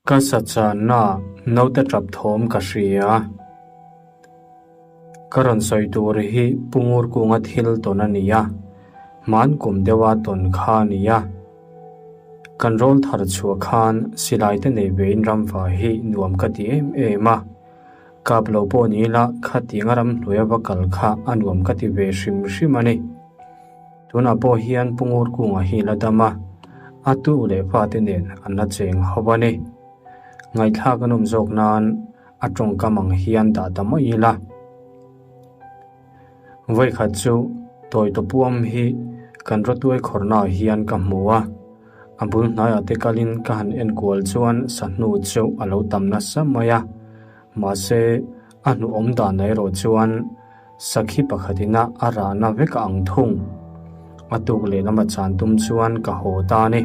Ka sa channa naute tap thawm ka hria. Ka rawn sawi tur hi Pu Ngurkunga thil tawn a ni a, hman kum deuha tawn kha a ni a. Kan rawl thar chhuah khan silai te nei vein ramva hi nuam ka ti em em a. Kap lo pawh ni ila khatianga ramhnuaia va kal kha a nuam ka ti ve hrim hrim a ni. Tunah pawh hian Pu Ngurkunga hi la dam a, a tu leh fate nen an la cheng ho a ni. Ngaihthlak a nawm zawk nan a tawngkam ang hian dah ta mai ila. Vawikhat chu tawi tawpuam hi kan rawtuai khawrhnaah hian ka hmu a, a bul hnaiah te kalin ka han enkual chuan sahnu chu a lo tam nasa mai a, mahse a hnuhawm dan erawh chuan Sakhi pakhatina a rahna vek a ang thung. A tuk lehlam a chan tum chuan ka haw ta a ni.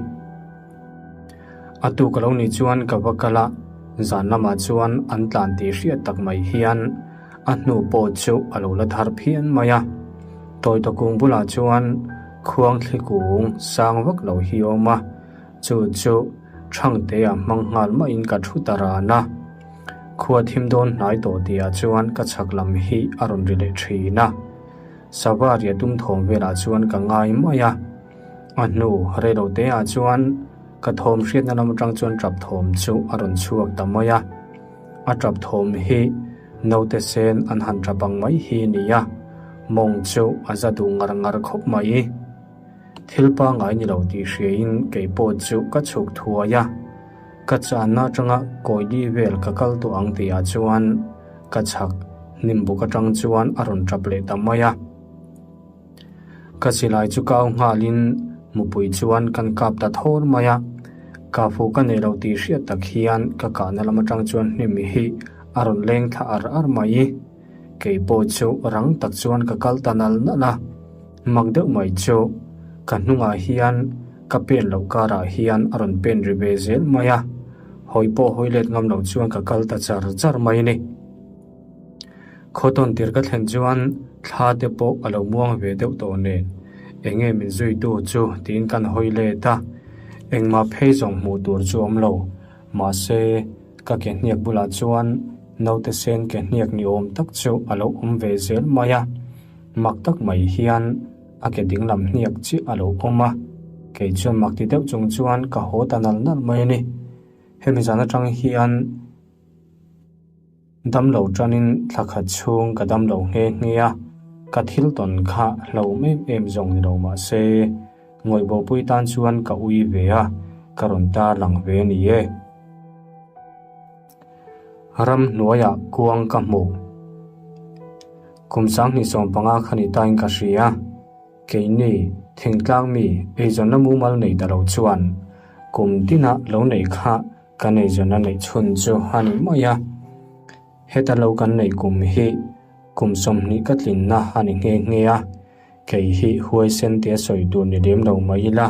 A tuk a lo nih chuan ka va kal a, zan lamah chuan an tlan tih hriat tak mai hian a hnu pawh chu a lo la thar phian mai a. Tawi tawkung bulah chuan khuang thli kung sang vak lo hi a awm a, chu chu Thangtea hmang nghal maiin ka thu ta ran a. Khua thim dawn hnai tawh tihah chuan ka chhak lam hi a rawn ri leh thin a. Sava ria tum thawm velah chuan ka ngai mai a. A hnu reilo teah chuan ka thawm hriatna lam atang chuan tap thawm chu a rawn chhuak ta mai a. A tap thawm hi naute sen an han tap ang mai hi a ni a, mawng chu a za duh ngar ngar khawp mai. Thil pangngai ni lo tih hriain kei pawh chu ka chhuk thuai a. Ka channa atanga kawili vel ka kal tawh ang tihah chuan ka chhak hnim buk atang chuan a rawn tap leh ta mai a. Ka silai chu kau nghalin mupui chuan kan kap ta thawr mai a. Kafu ka nei lo tih hriat tak hian ka kahna lam atang chuan hnim hi a rawn leng thla ar ar mai. Kei pawh chu rang tak chuan ka kal ta nal nal a. Mak deuh mai chu ka hnungah hian ka pen loh karah hian a rawn pen ri ve zel mai a, hawi pawh hawi let ngam lo chuan ka kal ta char char mai a ni. Khawtawn tir ka thlen chuan thla te pawh a lo muang ve deuh tawh nen eng nge min zuitu chu tiin kan hawi let a, engmah phei zawng hmuh tur chu awm lo. Mahse, ka ke hniak bulah chuan naute sen ke hniak ni awm tak chu a lo awm ve zel mai a. Mak tak mai hian a ke dinglam hniak chiah a lo awm a, kei chuan mak ti deuh chung chuan ka haw ta nal nal mai a ni. Hemi zan atang hian damlo tanin thla khat chhung ka damlo nghe nghe a, ka thil tawn kha hlauhawm em em zawng ni lo mah se, ngawihbawhpui tan chuan ka ui ve a, ka rawn tarlang ve a ni e. Ramhnuaiah kuang ka hmu. Kum 2015 kha ni tain ka hria. Keini, thingtlang mi, eizawnna mumal nei ta lo chuan kum tina lo nei kha kan eizawnna neih chhun chu a ni mai a. Heta lo kan neih kum hi kum 20 ka tlinna a ni nghe nghe a. Kei hi huaisen tia sawi tur ni lem lo mai ila,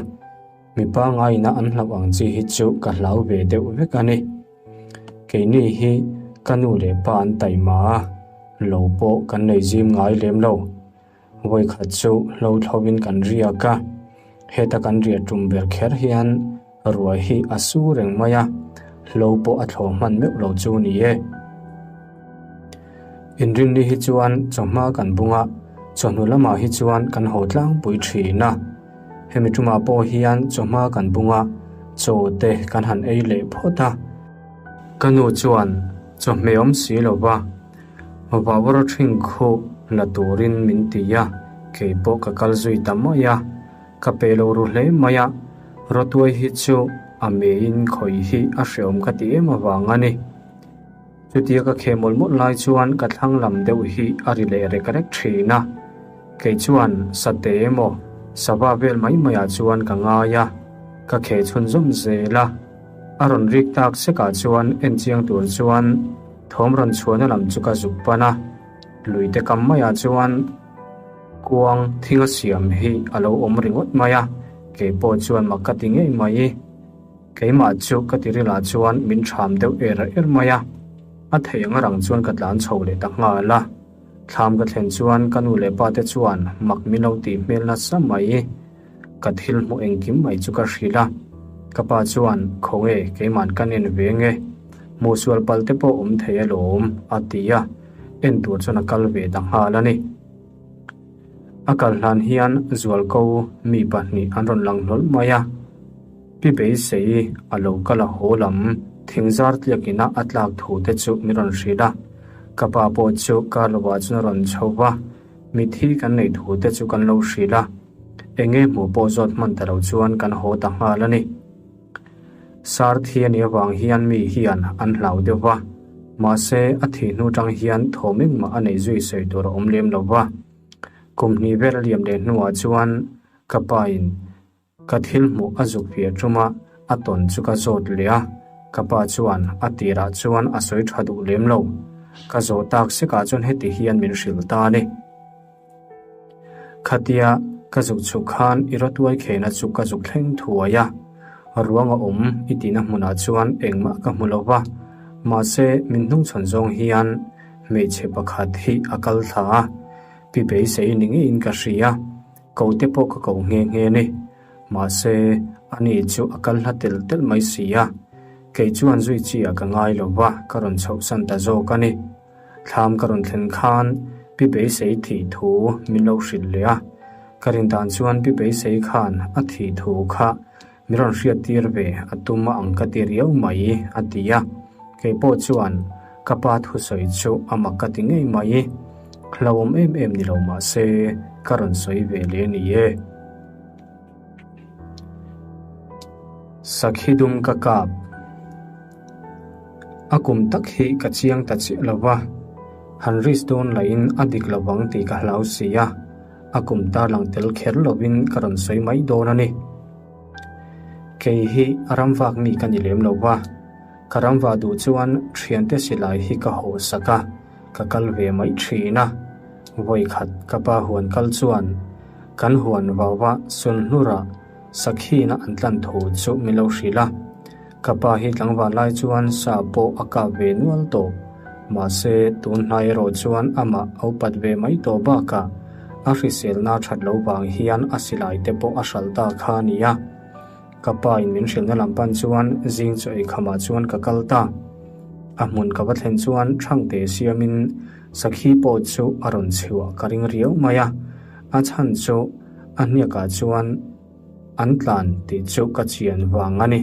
mi pangaina an hlauh ang chi hi chu ka hlau ve deuh vek a ni. Keini hi ka nu leh pa an taima a, lo pawh kan nei zim ngai lem lo. Vawikhat chu hlo thlovin kan riak a, heta kan riah tum ber kher hian ruai hi a su reng mai a, hlo pawh a thlawh hman meuh lo chu ni e. Inrinni hi chuan chawhma kan bung a, chawhnu lamah hi chuan kan haw tlangpui thin a. Hemi tumah pawh hian chawhma kan bung a, chaw te kan han ei leh phawt a. Ka nu chuan chawhmeh awm si lo va, vawra ṭhing khu la turin min ti a, kei pawh ka kal zui ta mai a. Ka pe lo ru hle mai a, rawtuai hi chu a meiin khawih hi a hreawm ka ti em avang a ni. Chutia ka kheh mawlh mawlh lai chuan ka thlang lam deuh hi a ri leh rek rek thin a. Kei chuan sate emaw sava vel mai maiah chuan ka ngai a, ka kheh chhunzawm zel a. A rawn rik tak sekah chuan en chiang tur chuan thawm rawn chhuahna lam chu ka zuk pan a. Luite kam maiah chuan kuang thinga siam hi a lo awm ringawt mai a, kei pawh chuan mak ka ti ngei mai. Keimah chu ka tirilah chuan min ṭham deuh er er mai a, a theih ang rang chuan ka tlan chho leh ta nghal a. Thlam ka thlen chuan ka nu leh pa te chuan mak min lo tih hmel nasa mai. Ka thil hmuh engkim mai chu ka hrilh a. Ka pa chuan, Khawnge, keiman kan en ve nge? Hmuhsual pal te pawh awm thei alawm, a ti a, en tur chuan a kal ve ta nghal a ni. A kal hlan hian zualko mi pahnih an rawn lang hlawl mai a. Pi Beisei a lo kal a haw lam thingzar tliak ina a tlak thu te chu min rawn hrilh a. Ka pa pawh chu kar lovah chuan a rawn chho va, mitthi kan neih thu te chu kan lo hrilh a. Enge hmuh pawh zawt hman ta lo chuan kan haw ta nghal a ni. Sar thi a nih avang hian mi hian an hlau deuh va, mahse a thih hnu tang hian thawm engmah a neih zui sawi tur a awm lem lo va. Kum hnih vel a liam leh hnuah chuan ka pain ka thil hmuh a zuk fiah ṭuma a tawn chu ka zawt leh a, ka pa chuan a tirah chuan a sawi ṭha duh lem lo. Ka zawh tak sekah chuan heti hian min hrilh ta a ni. Khatia ka zuk chhuk khan i rawtuai khehna chu ka zuk thleng thuai a, ruang a awm i tihna hmunah chuan engmah ka hmu lo va, mahse min hnungchhawn zawng hian hmeichhe pakhat hi a kal thla a, pi beisei ni ngeiin ka hria, ko te pawh ka ko nghe nghe ni. Mahse ani chu a kal hla tel tel mai si a, kei chuan zui chi ah ka ngai lo va, ka rawn chhohsan ta zawk a ni. Thlam ka rawn thlen khan Pi Beisei thih thu min lo hrilh leh a, ka rin dan chuan Pi Beisei khan a thih thu kha min rawn hriat tir ve a tum a ang ka ti riau mai a ti a, kei pawh chuan ka pa thusawi chu a mak ka ti ngei mai. Hlauhawm em em ni lo mah se ka rawn sawi ve leh a ni e. Sakhi dum ka kap. A kum tak hi ka chiang ta chiah lo va, han risk dawn lahin a dik lo vang tih ka hlau si a, a kum tarlang tel kher lovin ka rawn sawi mai dawn a ni. Kei hi ramvak mi ka ni lem lo va, ka ramvah duh chuan thiante silai hi ka haw sak a, ka kal ve mai thin a. Vawikhat ka pa huan kal chuan kan huan vauva sulhnurah Sakhina an tlan thu chu min lo hrilh a, ka pa hi tlangval lai chuan sa pawh a kap ve nual tawh. Mahse, tun hnai erawh chuan amah a upat ve mai tawh bakah a hriselna that lo vang hian a silai te pawh a hralh ta kha a ni a. Ka pa in min hrilhna lam pan chuan zing chaw ei khamah chuan ka kal ta. A hmun ka va thlen chuan Thangte siamin Sakhi pawh chu a rawn chhuah ka ring riau mai a, a chhan chu A hniakah chuan an tlan tih chu ka chian vang a ni.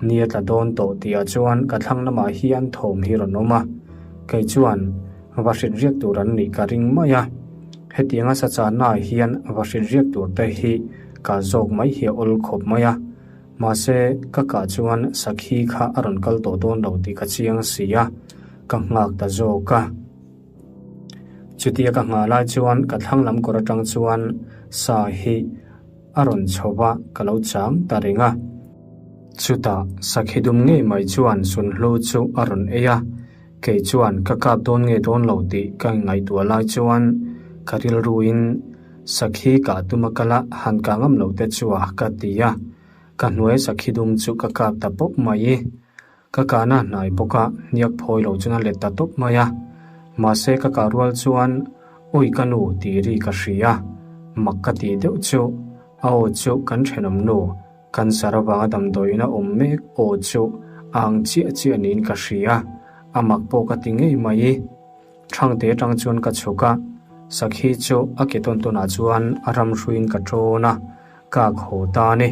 Ni a tla dawn tawh tihah chuan ka thlang lamah hian thawm hi rawn awm a, kei chuan va hrit riak tur an nih ka ring mai a. Hetianga sa channaah hian va hrit riak tur te hi ka zawk mai hi a awl khawp mai a, mahse ka kah chuan sakhi kha a rawn kal tawh dawn lo tih ka chiang si a, ka nghak ta zawk a. Chutia ka nghah lai chuan ka thlang lam kawr atang chuan sa hi a rawn chho va, ka lo chang ta reng a. Chutah sakhi dum ngei mai chuan sunhlu chu a rawn ei a, kei chuan ka kap dawn nge dawn lo tih ka ngaihtuah lai chuan ka rilruin sakhi kah tum a kal a, han kah ngam lo te chu a ka ti a, ka hnuai sakhi dum chu ka kap ta pawp mai. Ka kahna hnai bawk a, hniak phawi lo chuan a let ta tawp mai a. Mahse ka kah rual chuan Awi ka nu tih ri ka hria a, mak ka tih deuh chu a aw chu kan thenawm nu cancer avanga damdawiin a awm mek aw chu a ang chiah chiah niin ka hria, a mak pawh ka ti ngei mai. Thangte atang chuan ka chhuk a, sakhi chu a ke tawn tawnah chuan a ram hruiin ka tawn a, ka khaw ta a ni.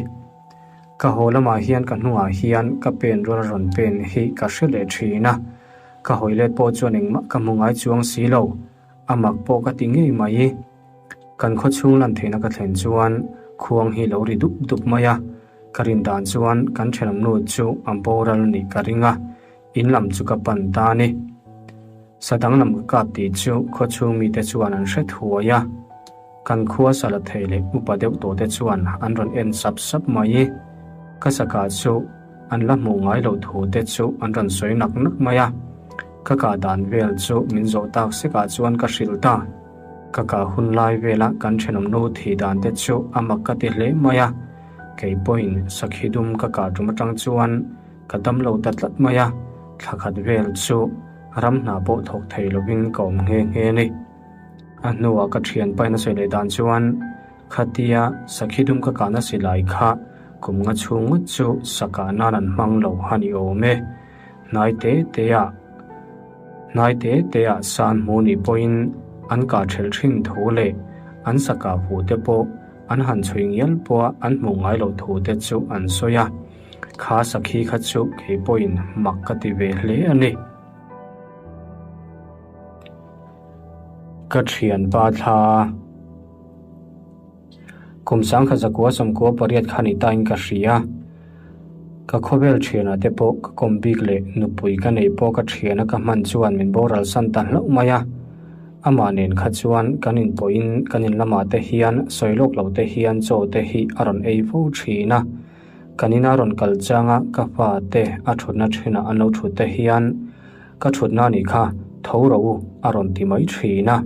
Ka haw lamah hian ka hnungah hian ka pen rual rawn pen hi ka hre leh thin a, ka hawi let pawh chuan engmah ka hmu ngai chuang si lo, a mak pawh ka ti ngei mai. Kan khaw chhung lan theihna ka thlen chuan khuang hi lo ri dup dup mai a, ka rin dan chuan kan thenawm nu chu a boral nih ka ring a, in lam chu ka pan ta a ni. Sa danglam ka kap tih chu khaw chhung mite chuan an hre thuai a. Kan khua sa la thei leh upa deuh tawh te chuan an rawn en sap sap mai. Ka saka chu an la hmuh ngai loh thu te chu an rawn sawi nak nak mai a. Ka kah dan vel chu min zawh tak sekah chuan ka hrilh ta. Ka kah hun lai vela kan thenawm nu thih dan te chu a mak ka ti hle mai a. Kei pawhin sakhi dum ka kah tum atang chuan ka dam lo ta tlat mai a, thla khat vel chu ram hna pawh thawk thei lovin ka awm nghe nghe a ni. A hnuah ka thian pain a sawi leh dan chuan, Khatia sakhi dum ka kahna silai kha Kum nga chhung ngawt chu sakah nan an hmang lo a ni awm e. Hnai te te ah hnai te te ah san hmu nih pawhin an kah thelh thin thu leh an sakah huh te pawh an han chhui ngial pawha an hmuh ngai loh thu te chu an sawi a. Kha sakhi kha chu kei pawhin mak ka ti ve hle a ni. Ka thianpa thla. Kum sangkhat zakua sawmkua pariat kha ni tain ka hria. Ka khawvel thianah te pawh ka kawm bik leh nupui ka neih pawh ka thiana ka hman chuan min boral san ta hlauh mai a. Amah nen kha chuan kan inpawhin kan in lamah te hian sawi lawk lo te hian chaw te hi a rawn ei fo thin a. Kan ina rawn kal changa ka fa te a thutna thinah an lo thut te hian ka thutna nih kha tho rawh u a rawn ti mai thin a.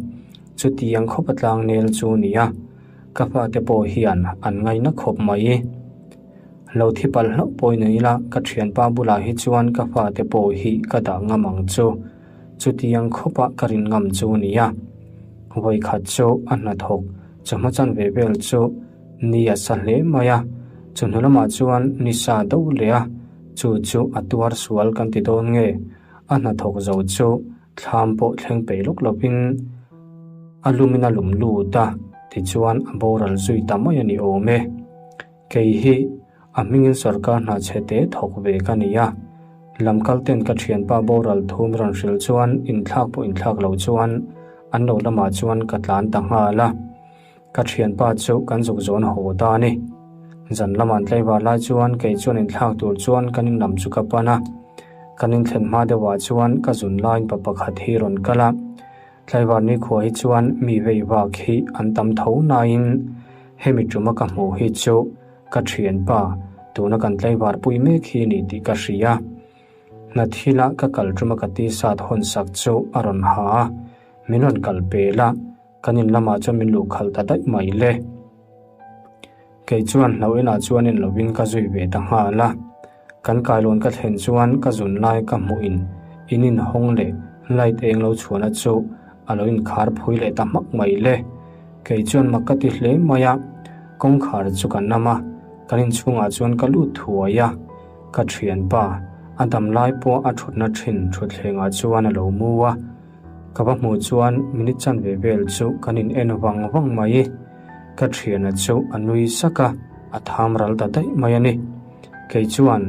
Chutiang khawp a tlang nel chu nia, ka fate pawh hian an ngaina khawp mai. Lo thi palh hlauh pawhin an ila, ka thianpa bulah hi chuan ka fate pawh hi ka dah ngam ang chu. Chutiang khawpa ka rin ngam chu nia. Vawikhat chu a hnathawk chawhma chanve vel chu ni a sa hle mai a, chawhnu lamah chuan ni sa do leh a, chu chu a tuar sual kan ti dawn nge, a hnathawk zo chu Thlam pawh thleng peih lawk lovin a lumin a lum lut a, tichuan a boral zui ta mai a ni awm e. Kei hi a hmingin sorkar hna chhe te thawk ve ka ni a, lamkal ten ka thianpa boral thu min rawn hrilh chuan inthlak pawh inthlak lo chuan an lo lamah chuan ka tlan ta nghal a. Ka thianpa chu kan zuk zawn haw ta a ni. Zan lamah an tlaivar lai chuan kei chuan inthlak tur chuan kan in lam chu ka pan a. Kan inthlen hma deuhah chuan ka zun laiin pa pakhat hi rawn kal a. Tlaivar nikhua hi chuan mi vei vak hi an tam tho nain hemi tuma ka hmuh hi chu ka thianpa tuna kan tlaivar pui mek hi ni tih ka hria. Hna thila ka kal tuma ka tisat hawn sak chu a rawn ha a, min rawn kal pel a. Kan in lamah chuan min luh khalh ta daih mai le. Kei chuan hlauh inah chuan en lovin ka zui ve ta nghal a. Kan kailawn ka thlen chuan ka zun lai ka hmuh in in inhawng leh light eng lo chhuahna chu a lo inkhar phui leh ta hmak mai le. Kei chuan mak ka ti hle mai a, kawngkhar chu ka nam a, kan inchhungah chuan ka lut thuai a. Ka thianpa, a dam lai pawh a thutna thin thutthlengah chuan a lo mu a. Ka va hmuh chuan minute chanve vel chu kan in en vang vang mai. Ka thiana chu a nui sak a, a tham ral ta daih mai a ni. Kei chuan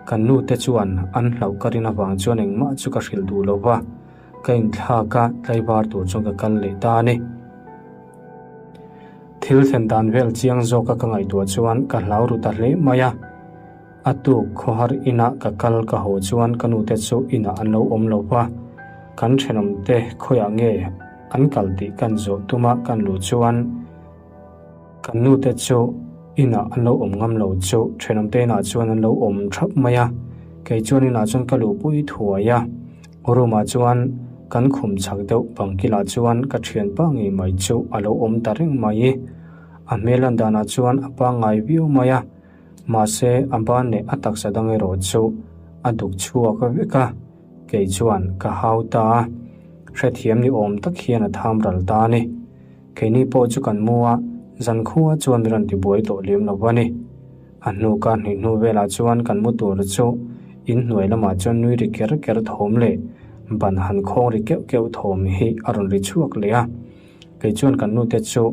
kan nu te chuan an hlauh ka rin avang chuan engmah chu ka hrilh duh lo va, ka inthlak a tlaivar tur chuan ka kal leh ta a ni. Thil thlen dan vel chiang zawka ka ngaihtuah chuan ka hlau ru ta hle mai a. A tuk khawhar inah ka kal ka haw chuan ka nute chu inah an lo awm lo va, kan thenawmte khawiah nge an kal tih kan zawh tuma kan luh chuan kan nute chu inah an lo awm ngam lo chu thenawmte inah chuan an lo awm thap mai a, kei chuan inah chuan ka luhpui thuai a, room-ah chuan kan khum chak deuh bang kilah chuan ka thianpa ngei mai chu a lo awm ta reng mai. A hmel lan danah chuan a pangngai viau mai a. Mahse, a ban leh a taksa dang erawh chu a duk chhuak vek a, kei chuan ka hau ta a, hrethiam ni awm tak hian a tham ral ta a ni. Keini pawh chu kan mu a, zankhua chuan min rawn tibuai tawh lem lo a ni. A hnu kar hnih hnu velah chuan kan mu tur chu in hnuai lamah chuan nui ri ker ker thawm leh ban han khawng ri keuh keuh thawm hi a rawn ri chhuak leh a. Kei chuan kan nute chu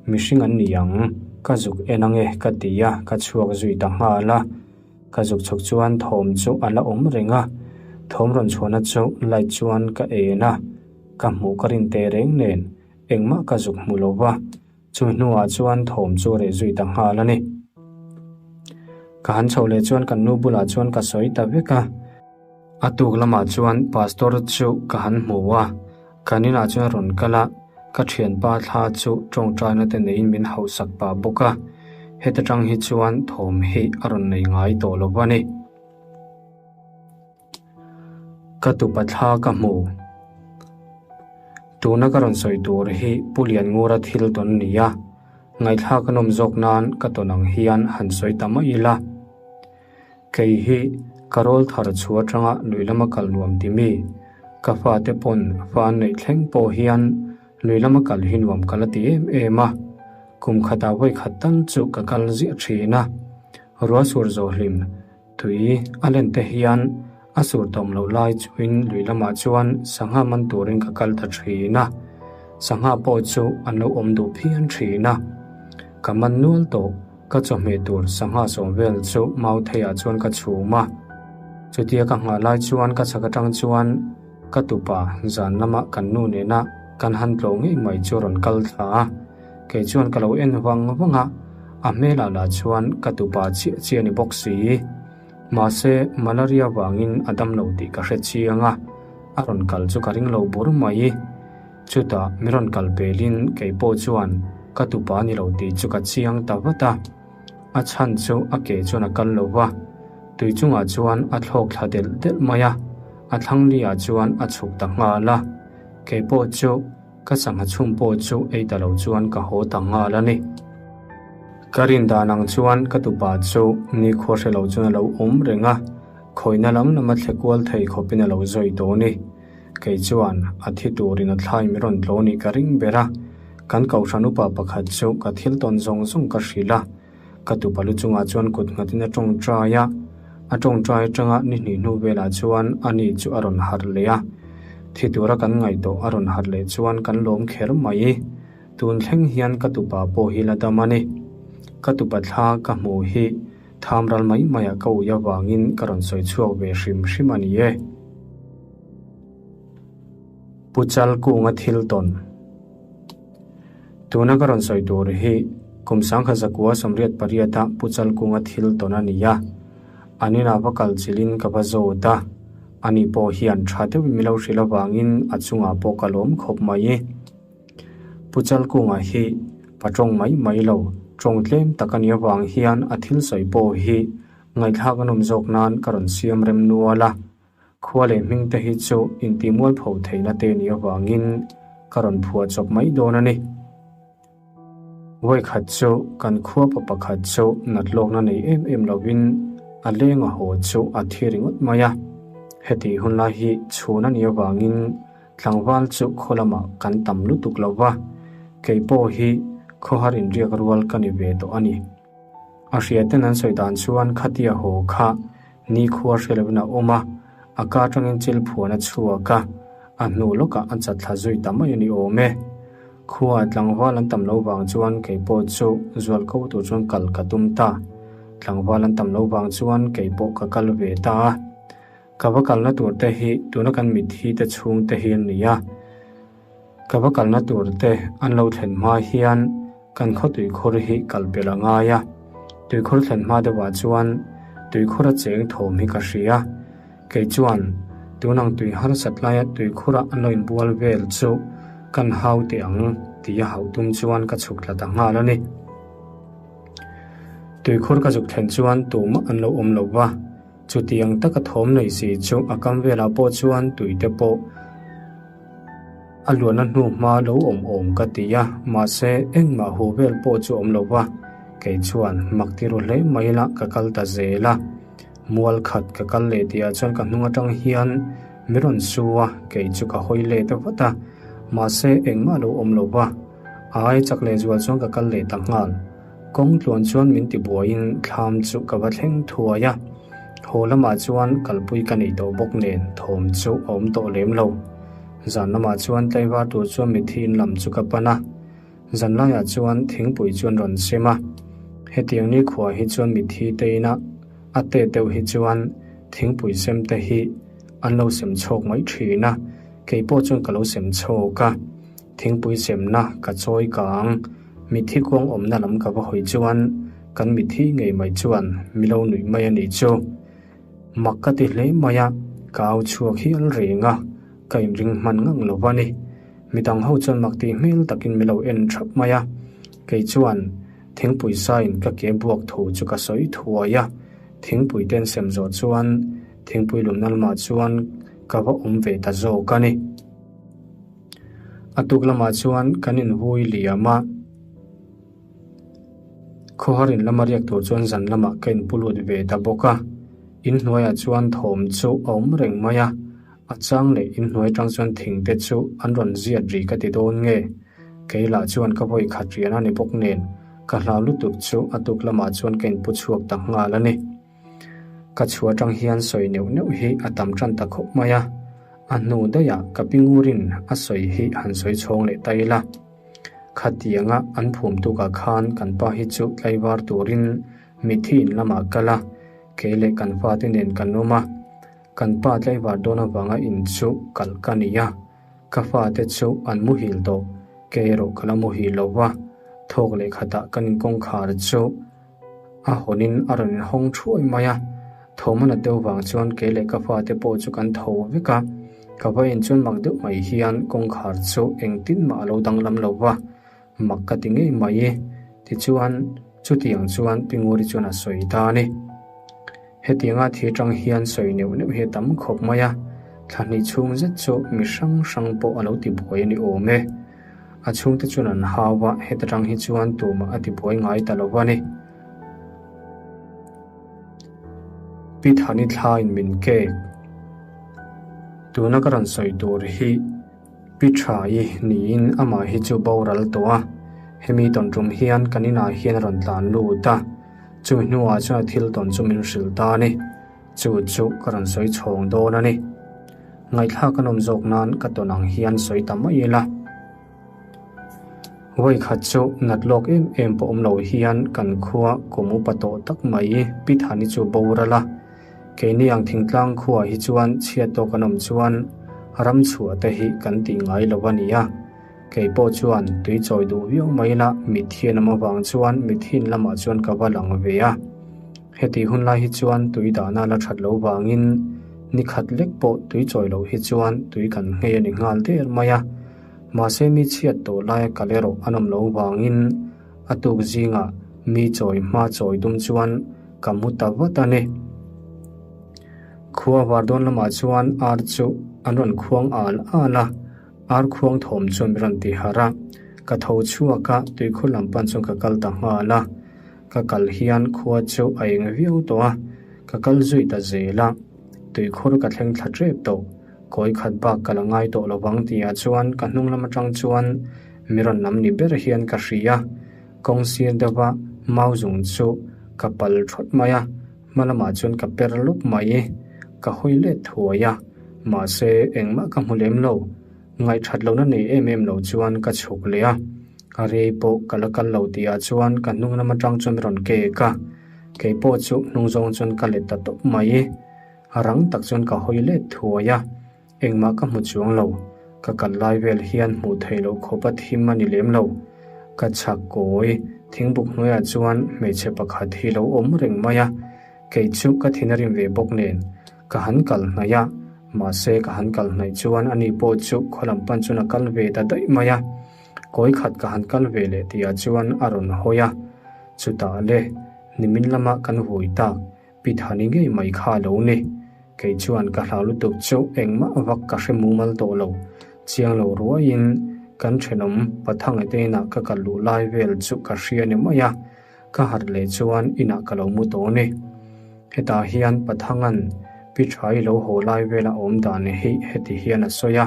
mihring an ni ang, ka zuk en ange ka ti a, ka chhuak zui ta nghal a. Ka zuk chhuk chuan thawm chu a la awm reng a, thawm rawn chhuahna chu light chuan ka en a, ka hmuh ka rin teh reng nen engmah ka zuk hmu lo va, chumi hnuah chuan thawm chu a reh zui ta nghal a ni. Ka han chhoh leh chuan kan nu bulah chuan ka sawi ta vek a. A tuk lamah chuan pastor chu ka han hmu a, kan inah chuan a rawn kal a, ka thianpa thla chu tawngtaina te neiin min hauhsak pah bawk a, heta tang hi chuan thawm hi a rawn nei ngai tawh lo a ni. Ka tupa thla ka hmu. Tuna ka rawn sawi tur hi Pu Lianngura thil tawn a ni a, ngaihthlak a nawm zawk nan ka tawn ang hian han sawi ta mai ila. Kei hi ka rawl thar chhu atanga lui lama kal nuam ti mi? Ka fate pawn fa an neih thleng pawh hian lui lama kal hi nuam ka la ti em em a, kum khatah vawi khat tal chu ka kal ziah thin a. Ruah sur zawh hlim tui a len te hian a sur tawm loh lai chuin lui lamah chuan sangha man turin ka kal ta thin a, sangha pawh chu an lo awm duh phian thin a. Ka man nual tawh, ka chawhmeh tur sangha sawm vel chu mau theiah chuan ka chhum a. Chutia ka nghah lai chuan ka chhak atang chuan ka tupa zan lama kan nu nena kan han tlawh ngei mai chu a rawn kal thla a. Kei chuan ka lo en vang vang a, a hmelah lah chuan ka tupa chiah chiah a ni bawk si. Mahse, malaria vangin a dam lo tih ka hre chiang a, a rawn kal chu ka ring lo bur mai. Chutah mi rawn kal pelin kei pawh chuan ka tupa a ni lo tih chu ka chiang ta vat a. A chhan chu a ke chuan a kal lo va, tui chungah chuan a thlawk thla delh delh mai a, a thlang liah chuan a chhuk ta nghal a. Kei pawh chu. Ka sangha chhum pawh chu ei ta lo chuan ka haw ta nghal a ni. Ka rin dan ang chuan ka tupa chu nikhua hre lo chuan a lo awm reng a, khawihna lam lama thle kual thei khawpin a lo zawi tawh a ni. Kei chuan a thi turin a thlai mi rawn tlaw nih ka ring ber a, kan kohhran upa pakhat chu ka thil tawn zawng zawng ka hrilh a, ka tupa lu chungah chuan kut nghatin a tawngtai a, a tawngtai atanga ni hnih hnu velah chuan ani chu a rawn harh leh a, thi tura kan ngaih tawh a rawn harh leh chuan kan lawm kher mai. Tun thleng hian ka tupa pawh hi la dam a ni. Ka tupa thla ka hmuh hi tham ral mai maiah ka ui avangin ka rawn sawi chhuak ve hrim hrim a ni e. Pu Chalkunga thil tawn. Tuna ka rawn sawi tur hi kum 1948 ah Pu Chalkunga thil tawn a ni a, an inah va kal chilhin ka va zawt a, ani pawh hian tha deuhin min lo hrilh avangin a chungah pawh ka lawm khawp mai. Pu Chalkunga hi pa tawng mai mai lo, tawng tlem tak a nih avang hian a thil sawi pawh hi ngaihthlak a nawm zawk nan ka rawn siam rem nual a. Khua leh hming te hi chu intihmualpho theihna te nih avangin ka rawn phuah chawp mai dawn a ni. Vawikhat chu kan khua pa pakhat chu nat lawkna nei em em lovin a leng a haw chu a thi ringawt mai a. Heti hunlai hi chhun a nih avangin tlangval chu khaw lamah kan tam lutuk lo va, kei pawh hi khawhar inriak rual ka ni ve tawh a ni. A hriaten an sawi dan chuan khatia haw kha Nikhua hre loin a awm a, a ka atangin chil phuan a chhuak a, a hnu lawkah a chat thla zui ta mai a ni awm e. Khua tlangval an tam lo vang chuan kei pawh chu zual ko tur chuan kal ka tum ta. Tlangval an tam lo vang chuan kei pawh ka kal ve ta a. Ka va kalna tur te hi tuna kan mitthi te chhung te hi an ni a. Ka va kalna tur te an lo thlen hma hian kan khaw tuikhur hi kal pel a ngai a, tuikhur thlen hma deuhah chuan tuikhur a cheng thawm hi ka hria. Kei chuan tun ang tui harsat laia tuikhura an lo inbual vel chu kan hau teh ang tih a hauh tum chuan ka chhuk thla ta nghal a ni. Tuikhur ka zuk thlen chuan tumah an lo awm lo va. Chutiang taka thawm nei si chu a kam velah pawh chuan tuite pawh a luanna hnu hma lo awm awm ka ti a, mahse engmah hu vel pawh chu awm lo va, kei chuan mak ti ru hle mai ila ka kal ta zel a. Mual khat ka kal leh tihah chuan ka hnung atang hian mi rawn su a, kei chu ka hawi let vat a, mahse engmah lo awm lo va, a ai chak lehzual chuan ka kal leh ta nghal. Kawng tluan chuan min ti buaiin thlam chu ka va thleng thuai a, haw lamah chuan kalpui ka nei tawh bawk nen thawm chu a awm tawh lem lo. Zan lamah chuan tlaivar tur chuan mitthi in lam chu ka pan a, zan laiah chuan thingpui chuan rawn sem a. Hetiang nikhua hi chuan mitthi te ina a tet deuh hi chuan thingpui sem te hi an lo sem chhawk mai thin a, kei pawh chuan ka lo sem chhawk a. Thingpui semna ka chawi kang. Mitthi kuang awmna lam ka va hawi chuan kan mitthi ngei mai chuan mi lo nuih mai a nih chu. Mak ka ti hle mai a, ka au chhuak hial reng a, ka inring hman ngang lo va ni. Midang ho chuan mak tih hmel takin mi lo en thap mai a, kei chuan thingpui sain ka ke buak thu chu ka sawi thuai a, thingpui ten sem zawh chuan thingpui lumna lamah chuan ka va awm ve ta zawk a ni. A tuk lamah chuan kan invui liam a, khawhar in lama riak tur chuan zan lamah ka inpu lut ve ta bawk a. Inhnuaiah chuan thawm chu a awm reng mai a, a chang leh inhnuai atang chuan thing te chu an rawn ziat ri ka ti dawn nge? Kei lah chuan ka vawi khat rian a ni bawk nen. Ka hlau lutuk chu a tuk lamah chuan ka inpu chhuak ta nghal a ni. Ka chhuah atang hian sawi neuh neuh hi a tam tan ta khawp mai a, a hnu daihah ka pi ngurin a sawi hi han sawi chhawng leh ta ila. Khatianga an phum tukah khan kan pa hi chu tlaivar turin mitthi in lamah kal a, kei leh kan fate nen kan awm a. Kan pa tlaivar dawn avanga in chu kalh ka ni a, ka fate chu an muhil tawh, kei erawh ka la muhil lo va, thawk leh khatah kan inkawngkhar chu A hawnin a rawn inhawng thuai mai a, thawmhna deuh vang chuan kei leh ka fate pawh chu kan tho vek a, ka va en chuan mak deuh mai hian kawngkhar chu engtin mah a lo danglam lo va, mak ka ti ngei mai e. Tichuan, chutiang chuan Pi Nguri chuan a sawi ta a ni. Hetianga thi atang hian sawi neuh neuh hi a tam khawp mai a, thla hnih chhung zet chu mi hrang hrang pawh a lo ti buai a ni awm e. A chhungte chuan an hau a, heta tang hi chuan tumah a ti buai ngai ta lo a ni. Pi Thani thlain min kek. Tuna ka rawn sawi tur hi Pi Tha-i niin amah hi chu boral tawh a, hemi tawn tum hian kan inah hian a rawn tlan lut a, chumi hnuah chuan a thil tawn chu min hrilh ta a ni. Chu chu ka rawn sawi chhawng dawn a ni. Ngaihthlak a nawm zawk nan ka tawn ang hian sawi ta mai ila. Vawi khat chu nat lawk em em pawh awm lo hian kan khua kum upa tawh tak mai Pi Thani chu boral a. Keini ang thingtlang khuaah hi chuan chhiat tawk an awm chuan ram chhuah te hi kan tih ngai lo a ni a. Kei pawh chuan tui chawi duh viau mai ila mitthi an awm avang chuan mithiin lamah chuan ka va lang ve a. Heti hun lai hi chuan tui dahna la that lo vangin ni khat lek pawh tui chawi loh hi chuan tui kan nghei a ni nghal der mai a. Mahse mi chhiat tawh laia kal erawh an awm lo vangin a tuk zingah mi chawi hma chawi dum chuan ka mu ta vat a ni. Khua var dawn lamah chuan ar chu an rawn khuang al al a, ar khuang thawm chuan min rawn ti harh a. Ka tho chhuak a, tuikhur lam pan chuan ka kal ta nghal a. Ka kal hian khua chu a eng viau tawh a, ka kal zui ta zel a, tuikhur ka thleng thla tep tawh. Kawi khat bak ka la ngai tawh lovang tihah chuan ka hnung lam atang chuan mi rawn lam ni ber hian ka hria. Kawng sir deuha mau zung chu ka pal thawt mai a, hma lamah chuan ka per lawp mai. Ka hawi let thuai a, mahse engmah ka hmu lem lo. Ngaihthat lohna nei em em lo chuan ka chhuk leh a, a rei pawh ka la kal lo tihah chuan ka hnung lam atang chuan rawn kek a, kei pawh chu hnung zawng chuan ka let ta tawp mai. A rang tak chuan ka hawi let thuai a, engmah ka hmu chuang lo. Ka kal lai vel hian hmuh theih loh khawpa thim a ni lem lo. Ka chhak kawi thingbuk hnuaiah chuan hmeichhe pakhat hi lo awm reng mai a, kei chu ka thin a rim ve bawk nen. Ka han kal hnaih a, mahse ka han kal hnaih chuan ani pawh chu khaw lam pan chuan a kal ve ta daih mai a. Kawi khat ka han kal ve leh tihah chuan a rawn hawi a, chutah le nimin lama kan vui tak Pi Thani ngei mai kha a lo ni. Kei chuan ka hlau lutuk chu engmah vak ka hre mumal tawh lo. Chiang lo ruaiin kan thenawm Pathanga te inah ka kal luh lai vel chu ka hria ni mai a. Ka harh leh chuan inah ka lo mu tawh ni. Hetah hian Pathanga'n Pi Thai lo haw lai vela awm dan hi heti hian a sawi a.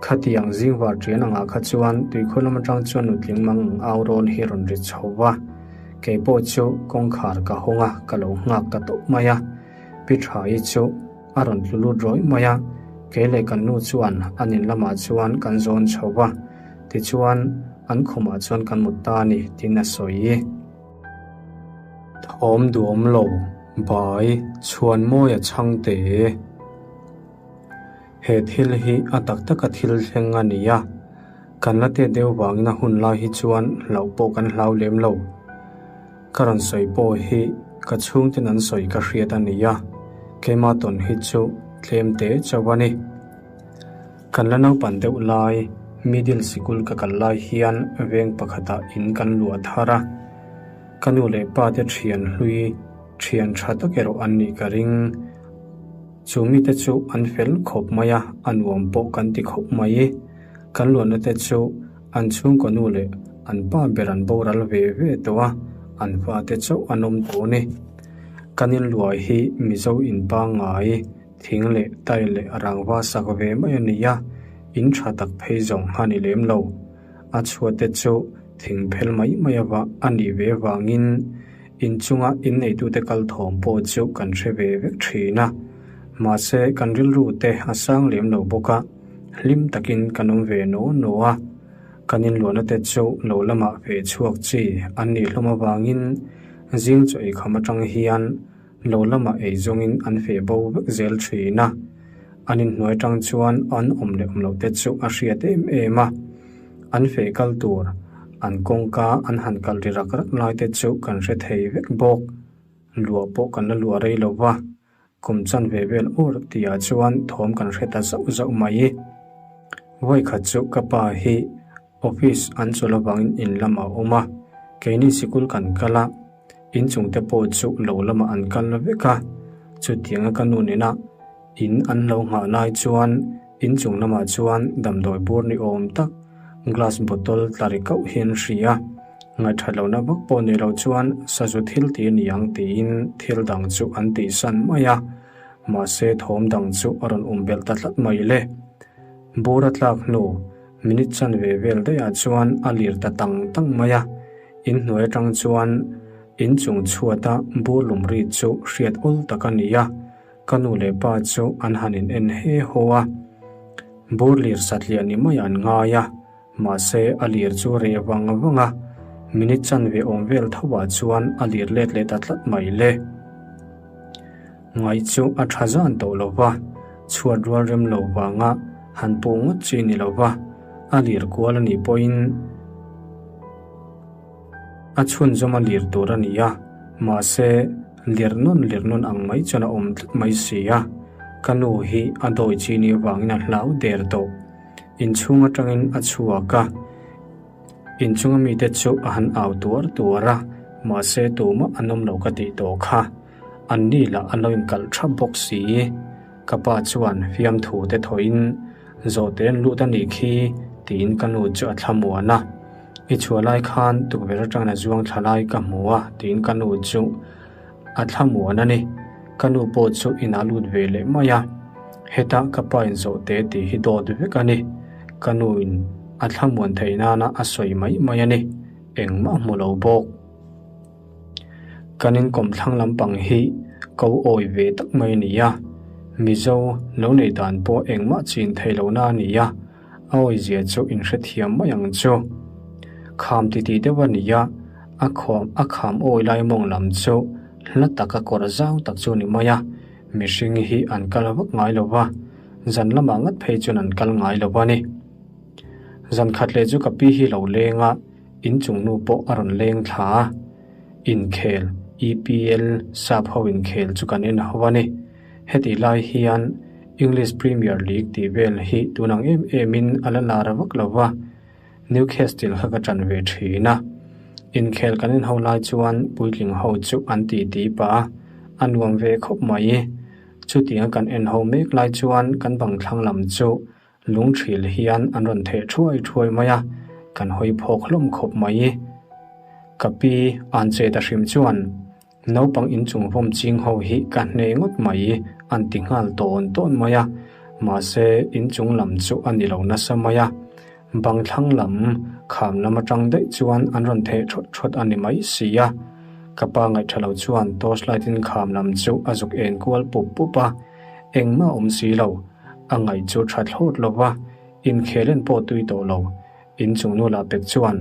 Khatiang zingvar ṭian angah kha chuan tuikhuah lam aṭang chuan nutling mang ang au rawl hi rawn ri chho va. Kei pawh chu kawngkhar ka hawng a, ka lo nghak ta tawp mai a. Pi Thai chu a rawn tlu lut rawih mai a, kei leh kan nu chuan an in lamah chuan kan zawn chho va, tichuan an khumah chuan kan mut ta a ni tiin a sawi. Thawm duhawm lo, bai, chhuan mawi a chhang te. He thil hi a tak taka thil thleng a ni a, kan la tet deuh vangin a hun lai hi chuan hlauh pawh kan hlau lem lo. Ka rawn sawi pawh hi ka chhungten an sawi ka hriat a ni a, keimah tawn hi chu tlem te chauh a ni. Kan la naupan deuh lai, middle sikul ka kal lai hian veng pakhatah in kan luah thar a, ka nu leh pa te thian hlui thian tha tak erawh an nih ka ring. Chu mite chu an fel khawp mai a, a nuam pawh kan ti khawp mai. Kan luahna te chu an chhungkaw nu leh an pa ber an boral ve ve tawh a, an fate chauh an awm tawh a ni. Kan inluai hi Mizo in pangngai, thing leh tile leh rangva sak ve mai a ni a, in tha tak phei zawng a ni lem lo. A chhuate chu. Thing phel mai mai ava a nih ve avangin inchunga inneitute kal thawm pawh chu kan hre ve vek thin a. Mahse kan rilru te a sang lem lo bawk a, hlim takin kan awm ve naw naw a. Kan inluahna te chu lo lamah ve chhuak chi an nih hlawm avangin zing chaw eikham atang hian lo lamah ei zawngin an feh bo vek zel thin a. An inhnuai atang chuan an awm leh awm loh te chu a hriat em em a. An feh kal tur, an kawngka an han kalh ri rak rak lai te chu kan hre thei vek bawk. Luah pawh kan la luah rei lo va, kum chan ve vel ur tihah chuan thawm kan hre ta zauh zauh mai. Vawikhat chu ka pa hi office an chawlh avangin in lamah a awm a, keini sikul kan kal a, inchung te pawh chu lo lamah an kal vek a, chutianga ka nu nena In an lo nghah lai chuan inchung lamah chuan damdawi bur ni awm tak glass bottle tla ri kauh hi an hria. Ngaihthat lohna vak pawh ni lo chuan sazu thil ti a ni ang tiin thil dang chu an tihsan mai a, mahse thawm dang chu a rawn um belh ta tlat mai le. Bur a tlak hnu minute chanve vel daihah chuan a lir ta tang tang mai a, inhnuai atang chuan inchung chhuata bur lum ri chu hriat awl tak a ni a. Ka nu leh pa chu an han in en he haw a, bur lir satliah ni mai an ngai a, mahse a lir chu reh vang vang a, minute chanve awm vel tho ah chuan a lir let leh ta tlat mai le. Ngaih chu a tha zan tawh lo va, chhuat rual rem lo vanga han puh ngawt chi ni lo va, a lir kual a nih pawhin A chhunzawm a lir tur a ni a, mahse lir nawn lir nawn ang mai chuan a awm tlat mai si a. Ka nu hi a dawi chi ni avangin a hlau der tawh. Inchhung atangin a chhuak a, inchunga mite chu a han au tuar tuar a, mahse tumah an awm lo ka tih tawh kha. Anni lah an lo inkalh thap bawk si. Ka pa chuan fiamthu te thawhin Zawhte an lut a nih khi tiin ka nu chu a thlamuan a. I chhuah lai khan tukverh atangin a zuang thla lai ka hmu a tiin ka nu chu a thlamuan a ni. Ka nu pawh chu inah lut ve leh mai a. Heta ka pa in zawhte tih hi dawt vek a ni. Ka nu in a thlamuan theih nana a sawi mai mai a ni. Engmah hmu lo bawk. Kan inkawm thlang lampang hi ko awi ve tak mai a ni a, Mizo lo neih dan pawh engmah chin theih lohna a ni a, a awizia chu inhrethiam mai ang chu. Kham titih deuh a ni a, a khawm a kham awi lai mawng lam chu hla taka kawr zau tak chu a ni mai a, mihring hi an kal vak ngai lo va, zan lamah ngat phei chuan an kal ngai lo a ni. Zan khat leh chu ka pi hi lo leng a. Inchung nu pawh a rawn leng thla a, inkhel, EPL, sap ho inkhel chu kan en ho a ni. Hetih lai hian English Premier League tih vel hi tun ang em emin a la lar vak lo va, Newcastle kha ka ṭan ve ṭhin a. Inkhel kan en ho lai chuan puitling ho chu an titi pah a, a nuam ve khawp mai. Chutianga kan en ho mek lai chuan kan bang thlang lam chu Lungthil hian an rawn theh thuai thuai mai a, kan hawi phawk hlawm khawp mai. Ka pi an che ta hrim chuan naupang inchung vawm ching ho hi ka hne ngawt mai an ti nghal tawn tawn mai a, mahse inchung lam chu a ni lo nasa mai a, bang thlang lam kham lam atang daih chuan an rawn theh thawt thawt a ni mai si a. Ka pa ngaihtha lo chuan torchlight in kham lam chu a zuk en kual pup pup a, engmah a awm si lo. A ngaih chu tha thlawt lo va, inkhel en pawh tui tawh lo. Inchung nu lah pek chuan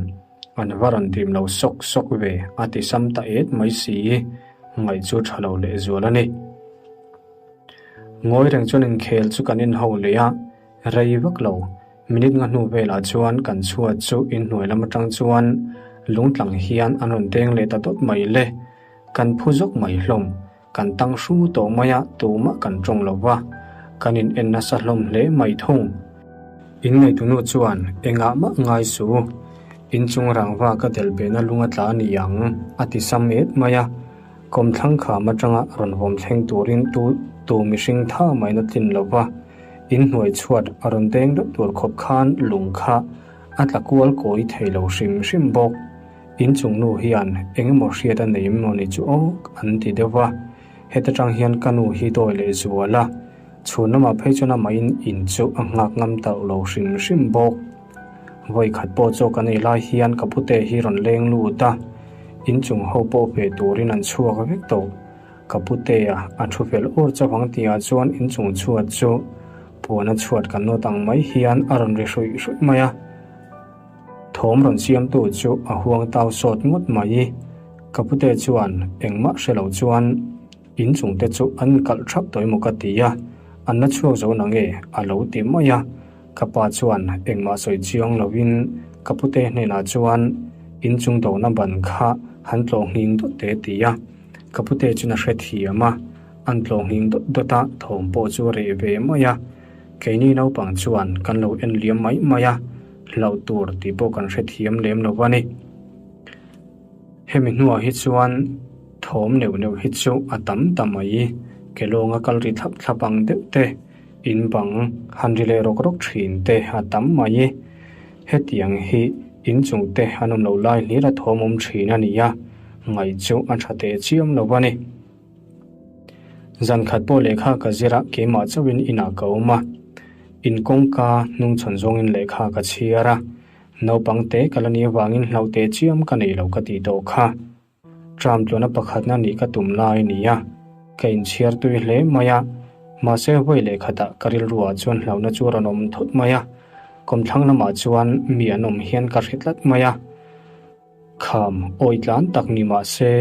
an va rawn dim lo sawk sawk ve a ti sam ta et mai si. Ngaih chu tha lo leh zual a ni. Ngawi reng chuan inkhel chu kan inho leh a, rei vak lo. Minute nga hnu velah chuan kan chhuat chu inhnuai lam atang chuan lungtlang hian an rawn deng leh ta dawt mai le. Kan phu zawk mai hlawm. Kan tang hru tawh mai a, tumah kan tawng lo va, kan in en nasa hlawm hle mai thung. In ngaitunu chuan engah mah ngai su, inchung rangva ka del bena lung a tla a ni ang, a ti sam et mai a. Kawmthlang kham atanga rawn vawm thleng turin tu tu mihring tha main a tlin lo va, inhnuai chhuat a rawn deng deuh tur khawp khan lung kha a tla kual kawi thei lo hrim hrim bawk. Inchung nu hian eng emaw hriat a nei emaw ni chu aw an ti deuh va, heta tang hian ka nu hi dawi leh zual a, chhun lamah phei chuan amahin in chu a nghak ngam tauh lo hrim hrim bawk. Vawi khat pawh chaw kan ei lai hian ka pute hi rawn leng lut a, inchung ho pawh ve turin an chhuak vek tawh. Ka putea a thu fel ur chauh ang tihah chuan inchung chhuat chu puana chhuat kan nawt ang mai hian a rawn ri hruih hruih mai a. Thawm rawn siamtu chu a huang tau sawt ngawt mai. Ka pute chuan engmah hre lo chuan inchung te chu an inkalh thap tawh emaw ka ti a, an la chhuak zo nange a lo ti mai a. Ka pa chuan engmah sawi chiang lovin ka pute hnenah chuan inchung dona ban kha han tlawh nghing dawt te ti a. Ka pute chuan a hrethiam a, an tlawh nghing dawt dawt a, thawm pawh chu a reh ve mai a. Keini naupang chuan kan lo en liam mai mai a, hlauh tur tih pawh kan hrethiam lem lo a ni. Hemi hnuah hi chuan thawm neuh neuh hi chu a tam ta mai, ke lawnga kal ri thlap thlap ang deuh te, in bang han ri leh rawk rawk thin te a tam mai. Hetiang hi inchung te an awm loh lai hlir a thawm awm thin a ni a, ngaih chu a tha teh chiam lo a ni. Zan khat pawh lehkha ka zir a, keimah chauhin inah ka awm a, in kawngka hnungchhawn zawngin lehkha ka chhiar a, naupang te ka la nih avangin hlauh teh chiam ka nei lo ka tih tawh kha. Tram tluana pakhatna nih ka tum lai a ni a, ka inchhiar tui hle mai a, mahse vawi leh khatah ka rilruah chuan hlauhna chu a rawn awm thut mai a, kawmthlang lamah chuan mi an awm hian ka hre tlat mai a. Kham awi tlan tak ni mah se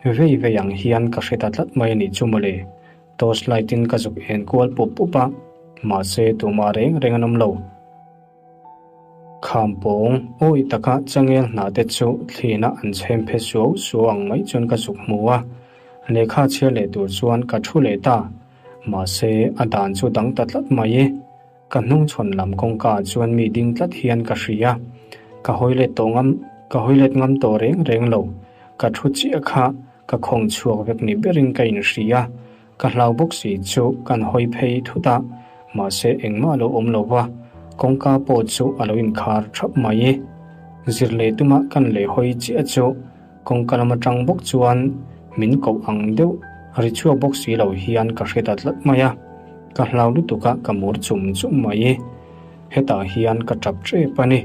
vei vei ang hian ka hre ta tlat mai a nih chu mawle. Torch light in ka zuk en kual pup pup a, mahse tumah reng reng an awm lo. Kham pawng awi taka changel hna te chu thlina an chhem phe suau suau ang mai chuan ka zuk hmu a, lehkha chhiar leh tur chuan ka thu leh ta. Mahse a dan chu dang ta tlat mai e. Ka hnungchhawn lam kawngka ah chuan mi ding tlat hian ka hria. Ka hawi let tawh ngam, ka hawi let ngam tawh reng reng lo. Ka thu chiah kha ka khawng chhuak vek ni berin ka inhria. Ka hlau bawk si chu kan hawi phei thut a, mahse engmah a lo awm lo va, kawngka pawh chu a lo inkhar thap mai. Zir leh tuma kan leh hawi chiah chu kawngka lam atang bawk chuan min koh ang deuh ri chhuak bawk si lo hian ka hre ta tlat mai a, ka hlau lutuk a ka mur chum chum mai. Hetah hian ka tap tep a ni.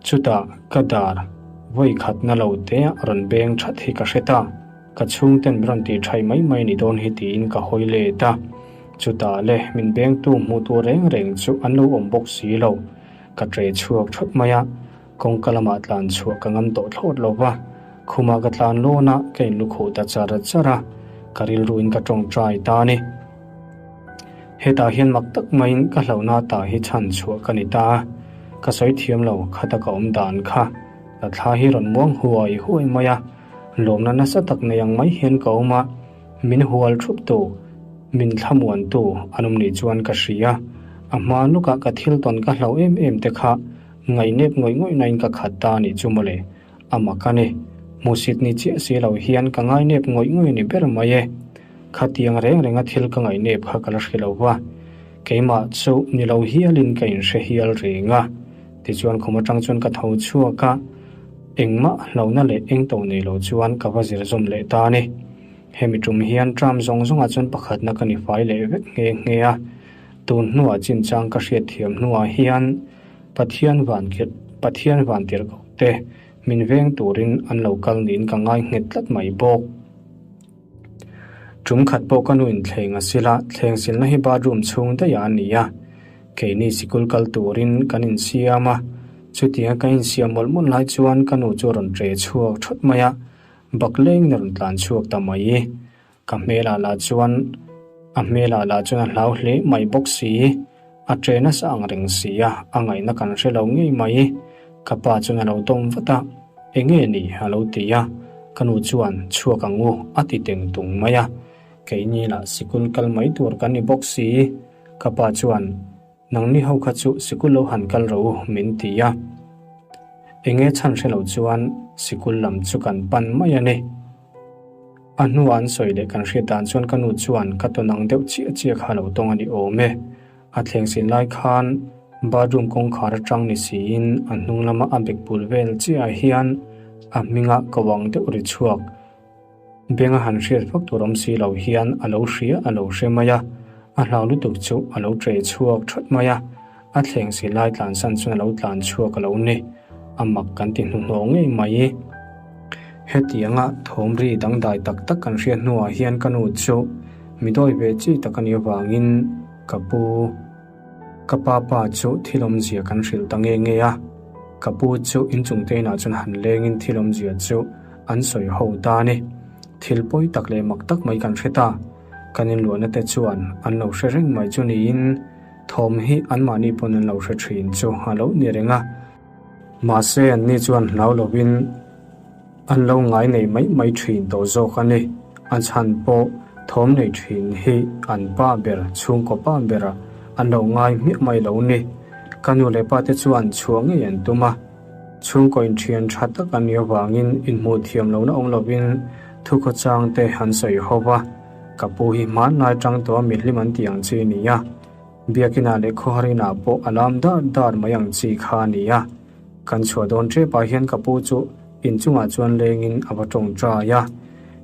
Chutah ka dar vawi khatna lo te a rawn beng that hi ka hre ta, ka chhungten min rawn tih thai mai mai ni dawn hi tiin ka hawi let a. Chutah le min bengtu hmuh tur reng reng chu an lo awm bawk si lo, ka tre chhuak thawt mai a. Kawngka lamah tlan chhuah ka ngam tawh thlawt lo va, khumah ka tlan lawn a, ka inlukhuh ta char char a, ka rilruin ka tawngtai ta a ni. Hetah hian mak tak maiin ka hlauhna ta hi chhan chhuah ka ni ta a, ka sawi thiam lo khata ka awm dan kha ka thla hi rawn muang huai huai mai a, lawmna nasa tak nei ang mai hian ka awm a, min hual thup tu, min thlamuan tu an awm nih chuan ka hria, a hma lukah ka thil tawn ka hlauh em em te kha Ngaihnep ngawih ngawih nain ka khat ta a nih chu mawle, a mak a ni. Hmusit ni chiah si lo hian ka ngainep ngawih ngawih a ni ber mai e. Khatiang reng renga thil ka ngaihnep kha ka la hre lo va, keimah chu ni lo hialin ka inhre hial reng a. Tichuan khum atang chuan ka tho chhuak a, engmah hlauhna leh engto nei lo chuan ka va zir zawm leh ta a ni. Hemi tum hian tram zawng zawngah chuan pakhatna ka ni fai leh vek nghe nghe a, tun hnuah chinchang ka hriatthiam hnuah hian Pathian van Pathian van tirhkoh te min veng turin an lo kal niin ka ngai nghet tlat mai bawk. Tum khat pawh ka nu in thleng a sil a, thleng silna hi bathroom chhung daih ah a ni a. Keini sikul kal turin kan insiam a, chutianga kan insiam mawlh mawlh lai chuan ka nu chu a rawn ṭe chhuak ṭhawt mai a, baklengin a rawn tlan chhuak ta mai. Ka hmelah lah chuan a hmelah lah chuan a hlau hle mai bawk si. A ṭe nasa ang reng si a, a ngaihna kan hre lo ngei mai. Ka pa chuan a lo dawm vat a, Enge ni? a lo ti a. Ka nu chuan, Chhuak ang u, a ti teng tung mai a. Keini lah sikul kal mai tur kan ni bawk si. Ka pa chuan, Nangni ho kha chu sikul lo han kal rawh u, min ti a. Enge chhan hre lo chuan sikul lam chu kan pan mai a ni. A hnua an sawi leh kan hriat dan chuan ka nu chuan ka tawn ang deuh chiah chiah kha lo tawng a ni awm e. A thleng sin lai khan bathroom kawngkhar atang ni siin a hnung lama a bek bul vel chiah ah hian a hminga ko ang deuh ri chhuak benga han hriat vak tur awm si lo hian a lo hria a lo hre mai a, a hlau lutuk chu a lo ṭe chhuak ṭhawt mai a. A thleng si lai tlansan chuan a lo tlan chhuak a lo ni. A mak kan ti hnuhnawh ngei mai. Hetianga thawm ri dangdai tak tak kan hriat hnuah hian ka nu chu mi dawi ve chi tak a nih avangin ka pu ka pa pa chu thil awmzia kan hrilh ta nge nge a. Ka pu chu inchung te inah chuan han lengin thil awmzia chu an sawi ho ta a ni. Thil pawi tak leh mak tak mai kan hre ta. Kan inluahna te chuan an lo hre reng mai chu niin thawm hi anmahni pawn an lo hre thin chu a lo ni reng a. Mahse anni chuan hlau lovin an lo ngai nei mai mai thin tawh zawk a ni. A chhan pawh thawm nei thin hi an pa ber, chhungkaw pa berah an lo ngai hmiah mai lo ni. Ka nu leh pa te chuan chhuah ngei an tum a. Chhungkaw inthian tha tak an nih avangin inhmuh thiam lohna awm lovin thukhawchang te an sawi ho va. Ka pu hi hmanlai tang tawh a mihlim an tih ang chi a ni a. Biakinah leh khawharinah pawh a lam dar dar mai ang chi kha a ni a. Kan chhuah dawn tepah hian ka pu chu inchungah chuan lengin a va tawngtai a.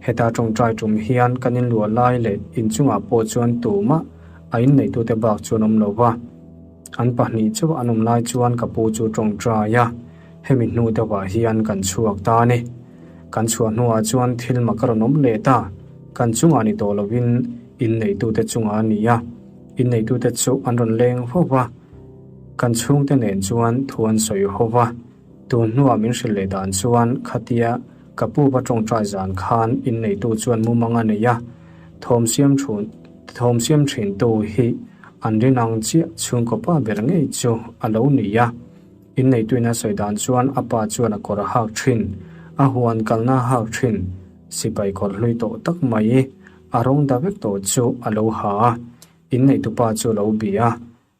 Heta tawngtai tum hian kan inluah lai leh inchungah pawh chuan tumah a inneitute bak chuan awm lo va. An pahnih chauh an awm lai chuan ka pu chu tawngtai a, hemi hnu deuhah hian kan chhuak ta a ni. Kan chhuah hnuah chuan thil mak a rawn awm leh ta, kan chungah ni tawh lovin inneitute chungah a ni a, inneitute chu an rawn leng fo va, kan chhungte nen chuan thu an sawi ho va, tun hnuah min hrilh leh dan chuan khatia ka pu va tawngtai zan khan inneitu chuan mumang a nei a, thawm siam thun. Thawm siam thintu hi an rin ang chiah chhungkaw pa ber ngei chu a lo ni a. Inneituin a sawi dan chuan a pa chuan a kawr a hak thin, a huan kalna a hak thin, sipai kawr hlui tawh tak mai a rawng da vek tawh chu a lo ha a. Inneitupa chu a lo bia a,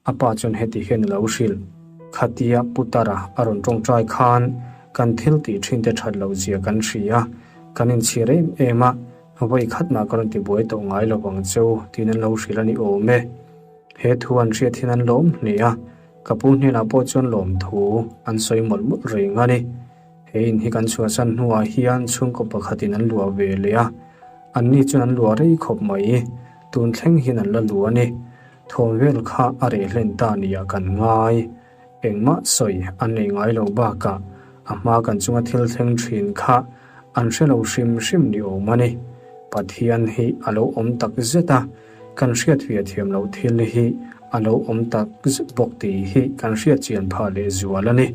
A pa chuan heti hian a lo hrilh, Khatia Putara a rawn tawngtai khan kan thil tih thin te that loh zia kan hria, kan inchhir em em a, vawi khatmah ka rawn ti buai tawh ngai lo vang cheu tiin an lo hrilh a ni awm e. He thu an hriat hian an lawm hle a, ka pu hnenah pawh chuan lawm thu an sawi mawlh mawlh reng a ni. He in hi kan chhuahsan hnuah hian chhungkaw pakhatin an luah ve leh a, anni chuan an luah rei khawp mai, tun thleng hian an la luah a ni. Thawm vel kha a reh hlen ta nia kan ngai. Engmah sawi an nei ngai lo bakah a hma kan chunga thil thleng thin kha an hre lo hrim hrim ni awm a ni. Pathian hi a lo awm tak zet a, kan hriat ve thiam loh thil hi a lo awm tak zet bawk tih hi kan hriat chian phah leh zual a ni.